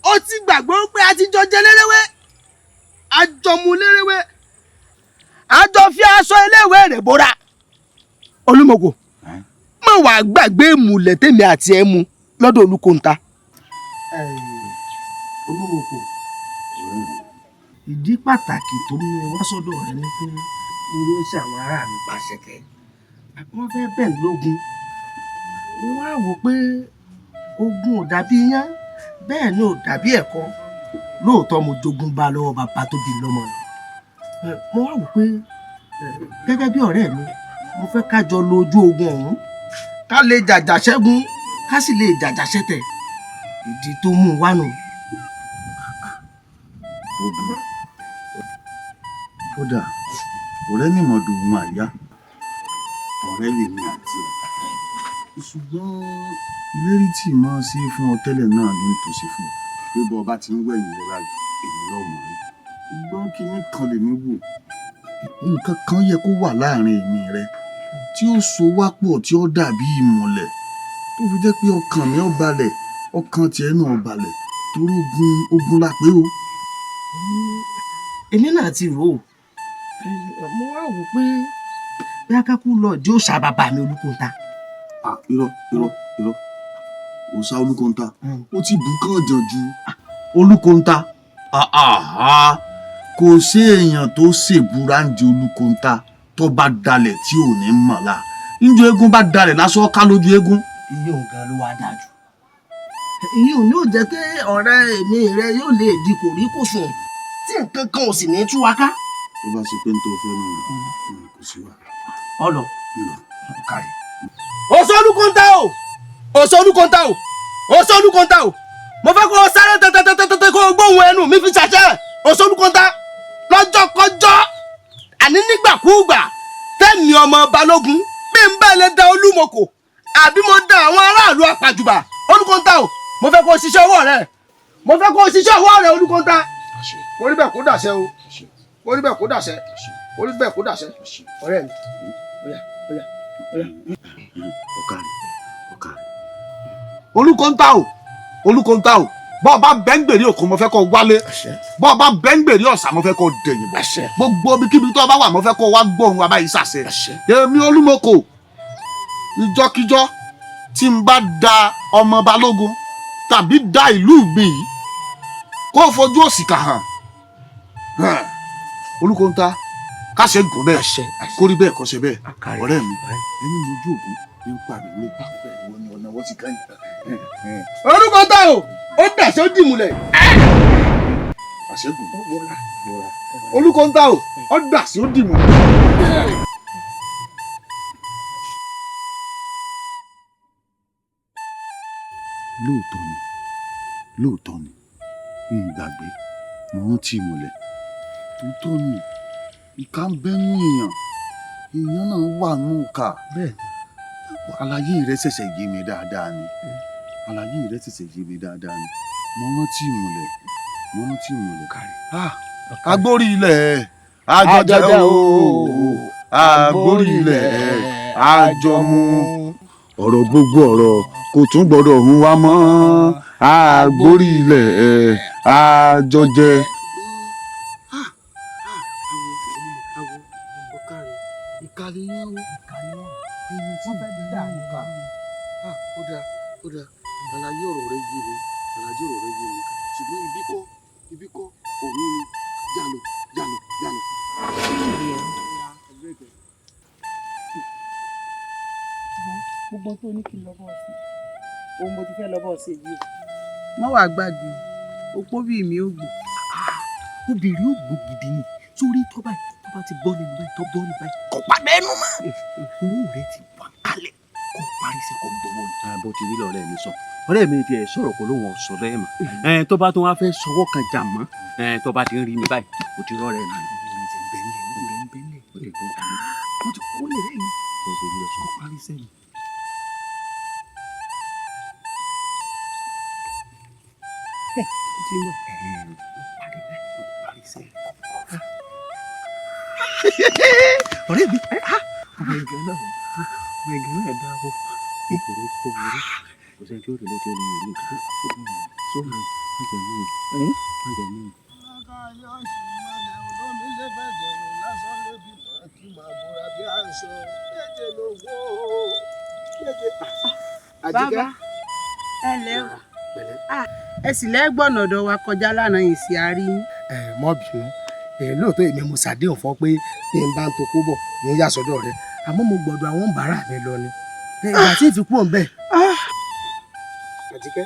Ó ti gbàgbọ́ pé a ti jọ jẹ lérewé, a jọ mu lérewé, a jọ fi aṣọ eléwé rẹ̀ bóra. Olúmọ̀kò, má wàá gbàgbé ìmùlẹ̀ tèmi àti ẹ̀ mu lọ́dọ̀ Olúkóńtà. Olúmọ̀kò, ìdí pàtàkì tó mú mi wá sọ́dọ̀ rẹ ni pé mo ló ń ṣe àwọn ará mi pàṣẹkẹ́, wọ́n fẹ́ bẹ̀ lógun. Mo wá wò pé ogun ò dàbí iyán, bẹ́ẹ̀ ni ò dàbí ẹ̀kọ. Lóòótọ́ mo jogún bá lọ́wọ́ bàbá tó bí lọ́mọ ni. Mo wá wò pé gẹ́gẹ́ bí ọ̀rẹ́ mi, mo fẹ́ ká jọ lo ojú ogun ọ̀hún, ká lè jàjà ṣẹ́gun, ká sì lè jàjà ṣẹ̀tẹ̀. Ìdí tó mú un wá nù. Ogun kódà ọ̀rẹ́ mi mọ̀ dùn ún àyà, ọ̀rẹ́ lèmi àti ẹ̀, ṣùgbọ́n ìlérí tí mo ṣe fún ọ tẹ́lẹ̀ náà ní tòsí fún ọ pé bọ́ ọba ti ń wẹ̀yìn lọ́la èmi lọ́ọ́ mọ̀ rí. Ṣùgbọ́n kinní kan lèmi wò, nǹkan kan yẹ kó wà láàrin èmi rẹ tí ó so wá pọ̀ tí ó dàbí ìmùlẹ̀ tó fi jẹ́ pé ọkàn mi ó balẹ̀, ọkàn tiẹ̀ náà ó balẹ̀, torí ogun ogun la pé o. Èmi náà ti rò ó, mo wá wò pé bí akákú lọ ìdí òòṣà bàbá mi Olúkóńtà. Irọ́ irọ́ irọ́, òòṣà Olúkóńtà ó ti bù kàn jàn ju Olúkóńtà. Kò sí èèyàn tó ṣèbúra ń di Olúkóńtà tó bá dalẹ̀ tí ò ní mọ̀ la, níjọ́ eégún bá dalẹ̀ lásán ká lójú eégún. Iye òun gan ló wá dáa jù. Ìyẹn ò ní ò jẹ́ pé ọ̀rẹ́ mi rẹ yóò lè di kòríkòsùn tí nǹkan kan ò sì ní tú wa ká. Tó bá ṣe pé ń tó fẹ́ náà kò sí wa. Ọlọ kárí. Òòṣà Olúkóńtà o, òòṣà Olúkóńtà o, òòṣà Olúkóńtà o, mo fẹ́ kó o sáré tẹ́tẹ́tẹ́tẹ́ kó o gbóhùn ẹnu mi fi ṣàṣẹ. Òòṣà Olúkóńtà, lọ́jọ́kọjọ́ àní nígbàkúùgbà tẹ́mi ọmọ Balógun bí n bá lè da Olúmọ̀kò àbí mo da àwọn aráàlú àpàjùbà, Olúkóńtà o, mo fẹ́ kó o ṣiṣẹ́ ọwọ́ rẹ, mo fẹ́ kó o ṣiṣẹ́ ọwọ́ rẹ Olúkóńtà. Kó rí bẹ́ẹ̀ kó dàṣẹ o, kó rí bẹ́ẹ̀ kó dàṣẹ, kó rí bẹ́ẹ̀ kó dàṣẹ. Ọ̀rẹ́ mi, óyá óyá óyá. Ọ̀kàrẹ̀ ọ̀kàrẹ̀. Olúkóńtà o, Olúkóńtà o, bọ́ ọ bá bẹ́ńgbèrè òkun mo fẹ́ kó wálé, bọ́ ọ bá bẹ́ńgbèrè ọ̀sà mo fẹ́ kó dẹ̀yìn bọ̀, gbogbo ibikíbi tó o bá wà mo fẹ́ kó wá gbóhùn wa báyìí ṣàṣẹ. Èmi Olúmọ̀kò, ìjọkíjọ tí n bá da ọmọ Balógun tàbí da ìlú mi yìí kó o fojú òṣìkà hàn. Olúkóńtà, ká ṣe gùn bẹ́ẹ̀, kó rí bẹ́ẹ̀ kó ṣe bẹ́ẹ̀. Ọ̀rẹ́ mi, ẹni mojú ògún ní ń pàdé lé ìwọ ni ọ̀nà wọ́n ti ká yìí. Olúkóńtà o, ó dàṣẹ ó dìmúlẹ̀. Àṣẹ́gun Olúkóńtà o, ó dàṣẹ ó dìmúlẹ̀. Lóòótọ́ ni, lóòótọ́ ni, n gbàgbé, mo rántí ìmùlẹ̀. Tòótọ́ ni, ìka ń bẹ́nu èèyàn, èèyàn náà wà nù ká. Àlàyé rẹ ṣẹ̀ṣẹ̀ yé mi dáadáa ni, àlàyé rẹ ṣẹ̀ṣẹ̀ yé mi dáadáa ni. Mo rántí ìmùlẹ̀, mo rántí ìmùlẹ̀. Agbórí ilẹ̀ àjọjẹ o, agbórí ilẹ̀ àjọmu. Ọ̀rọ̀ gbogbo ọ̀rọ̀ kò tún gbọ́dọ̀ hun wa mọ́, agbórí ilẹ̀ àjọjẹ. Àlàyé ọ̀rọ̀ rẹ yé mi, àlàyé ọ̀rọ̀ rẹ yé mi, ṣùgbọ́n ibi kọ́, ibi kọ́, òun ni jálọ jálọ jálọ. Gbogbo tó ní kí n lọ bọ́ sí, òun mo ti fẹ́ lọ bọ́ sí yìí. Má wàá gbàgbé, opó bíi mi ò gbò. Obìnrin ò gbò gidi ni, sórí tó báyìí tó bá ti bọ́ nínú báyìí tó bọ́ nínú báyìí kò padà ẹnu mọ́. Owó rẹ ti wà kálẹ̀ kó parí sí kó gbowó ni. Bó ti rí lọ́rẹ́ mi sọ, ọ̀rẹ́ mi tiẹ̀ sọ̀rọ̀ kó lóun ọ̀sọ̀ bẹ́ẹ̀ mọ̀, tó bá tún wá fẹ́ sọwọ́ kan jà mọ́, tó bá ti ń rí mi báyìí kò ti rọ́ọ̀rẹ́ mi. Owó rẹ ti ń bẹ́ńlẹ̀, owó rẹ ń bẹ́ńlẹ̀, ó ti kó lè rẹ́yìn kó parí sẹ́yìn. Ọ̀rẹ́ mi ọmọ ẹ̀gẹ́ náà ọmọ ẹ̀gẹ́ náà dá o. Kòkòrò kòkòrò kò sẹ́ni tí ó tẹ̀lé tí ó lè rí sóhun májẹ̀mú májẹ̀mú. Bàbá ẹ lẹ́ o, ẹ sì lẹ́gbọ̀nà ọ̀dọ̀ wa kọjá lánàá yìí sí àárí yín. Ẹ mọ bínú, lóòótọ́ èmi mo ṣàdéhùn fún ọ pé bí n bá ń tokó bọ̀ ní yà sọ́dọ̀ rẹ, àmọ́ mo gbọ́dọ̀ àwọn bàárà mi lọ ni ìgbà tí ìfi kúrò ń bẹ̀. Àjíkẹ́,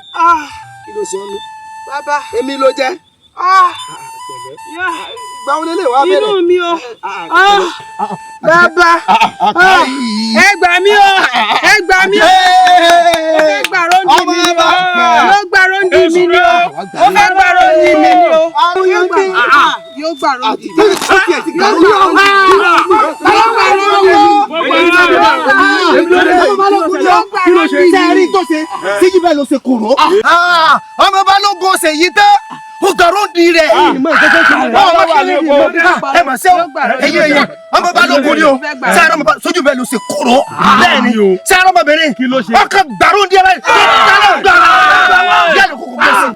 kí ló ṣe ọ́ ní. Bàbá èmi ló jẹ́. Ìgbà wo lélẹ̀ wá bẹ̀rẹ̀. Inú mi o. Bàbá ẹ gbà mí o, ẹ gbà mí o, ó fẹ́ gbà róńdì mi ni o, yóò gbà róńdì mi ni o, ó fẹ́ gbà róńdì mi ni o, yóò gbà róńdì mi. Sẹ́ẹ̀rí tó ṣe síjú bẹ́ẹ̀ ló ṣe kòró. Ọmọ Balógun ṣe yí tán, ó gbàrú di rẹ̀. Ẹ mà ṣe o, ẹyẹ ẹyẹ, ọmọ Balógun ni o, sẹ́ẹ̀rọ ọmọ sójú bẹ́ẹ̀ ló ṣe kòró. Bẹ́ẹ̀ni, sẹ́ẹ̀rọ ọmọbìnrin, ọkàn gbàrú di rẹ̀. Yálò kókò gbèsè.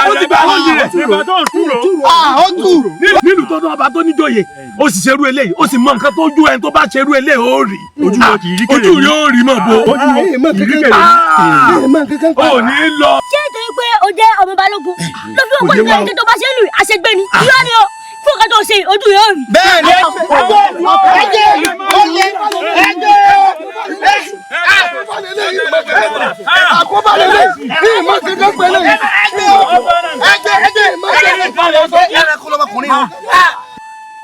Ó ti gbà lóyún rẹ̀. Ó tù. Nílùú tó tó ọba tó níjòyè, ó sì ṣerú eléyìí, ó sì mọ nǹkan tó ju ẹni tó bá ṣerú eléyìí ó rí. Ojú rí ó rí mọ̀ bó. Ojú rí kèrè. Ó ní lọ. Ṣé nítorí pé o jẹ́ ọmọ Balógun ló fi wọ́n pé nǹkan tó bá ṣe lù àṣegbè ni? Irọ́ ni o, fún nǹkan tó ṣe ojú rẹ̀ ó rí. Bẹ́ẹ̀ni, ẹjẹ ọyẹ ẹjẹ àkóbálẹ̀lẹ̀ ní ìmọ̀ kankan pẹ̀lú ẹjẹ ẹjẹ ìmọ̀ kankan.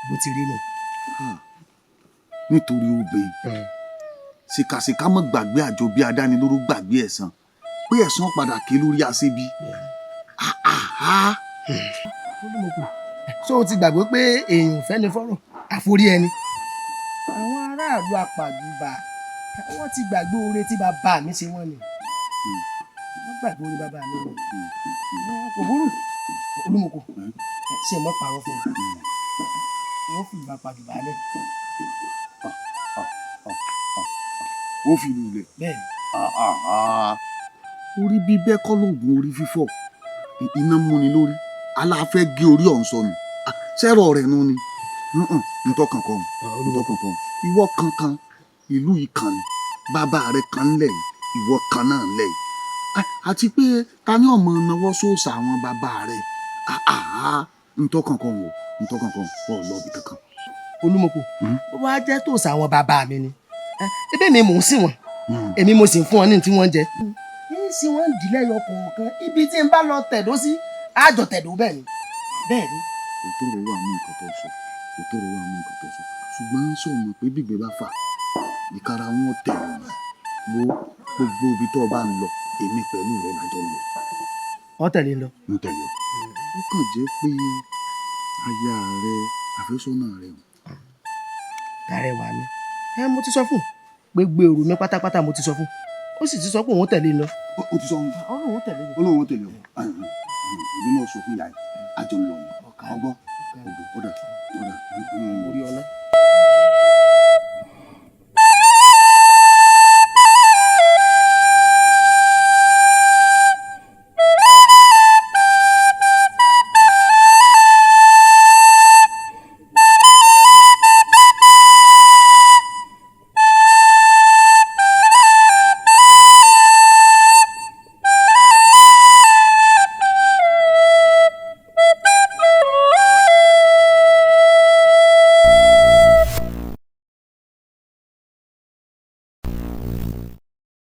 Bó ti rí nù. Nítorí obìnrin ṣìkàṣìkà mọ́ gbàgbé àjọ bí adánilóró gbàgbé ẹ̀san pé ẹ̀san padà ké lórí aṣebi. So o ti gbàgbé pé èèyàn ò fẹ́ ni fọ́rọ̀ àforí ẹni. Àwọn aráàlú apàjùbà wọ́n ti gbàgbé oore tí bàbá mi ṣe wọ́n ni. Wọ́n gbàgbé oore bàbá mi ni. Kò burú, Olúmọkò, ṣe mọ́ parọ́ fún mi. Wọ́n fi ìgbà pàjùbà lẹ̀. Ó fi ìlú lẹ̀. Bẹ́ẹ̀ni. Orí bíbẹ́ kọ́ lóògùn orí fífọ́, iná múni lórí, aláfẹ́ gé orí ọ̀hún sọnù, sẹ́rọ̀ rẹ̀ nu ni, ntọ́kàn kan, ntọ́kàn kan, ìwọ kankan, ìlú yìí kan ni, bàbá rẹ kan lẹ̀ yìí, ìwọ kan náà lẹ̀ yìí, àti pé ta ni ọmọ náwó sóòsà àwọn bàbá rẹ, ntọ́kàn kan wò, ntọ́kàn kan wò lọ́ọ̀bì kankan. Olúmọkò, bó bá jẹ́ tòòsà àwọn bàbá mi ni, ẹbí mi mò ń sìn wọn, èmi mo sì ń fún wọn ní tí wọ́n ń jẹ. Ń sì wọ́n ń dìlẹ́ yọ kọ̀ọ̀kan, ibi tí n bá lọ tẹ̀dó sí, àjọ tẹ̀dó bẹ́ẹ̀ ni. Bẹ́ẹ̀ ni. Òtòrò wà mú nǹkan tó sọ, òtòrò wà mú nǹkan tó sọ, ṣùgbọ́n sọ mọ̀ pé gbígbé bá fà, ìkara wọn tẹ̀ wọ́n wo gbogbo ibi tó o bá ń lọ, èmi pẹ̀lú rẹ lájọ lọ. Ọ tẹ̀lé ń lọ. Mo tẹ̀lé ọ. Ó kàn jẹ́ pé aya rẹ àfẹ́sọ́nà rẹ. Tàrẹwà mi. Ẹ mo ti sọ fún gbogbo èrò mi pátápátá, mo ti sọ fún. Ó sì ti sọ pé òun tẹ̀lé lọ. Ó ti sọ fún. Ó tẹ̀lé lọ. Ó lóun tẹ̀lé ọ. Èmi náà sọ fún ìyá yìí, àjọ lọ ni. Ọgbọ́n, ọgbọ́n, ọ̀dà, ọ̀dà. Orí ọlá.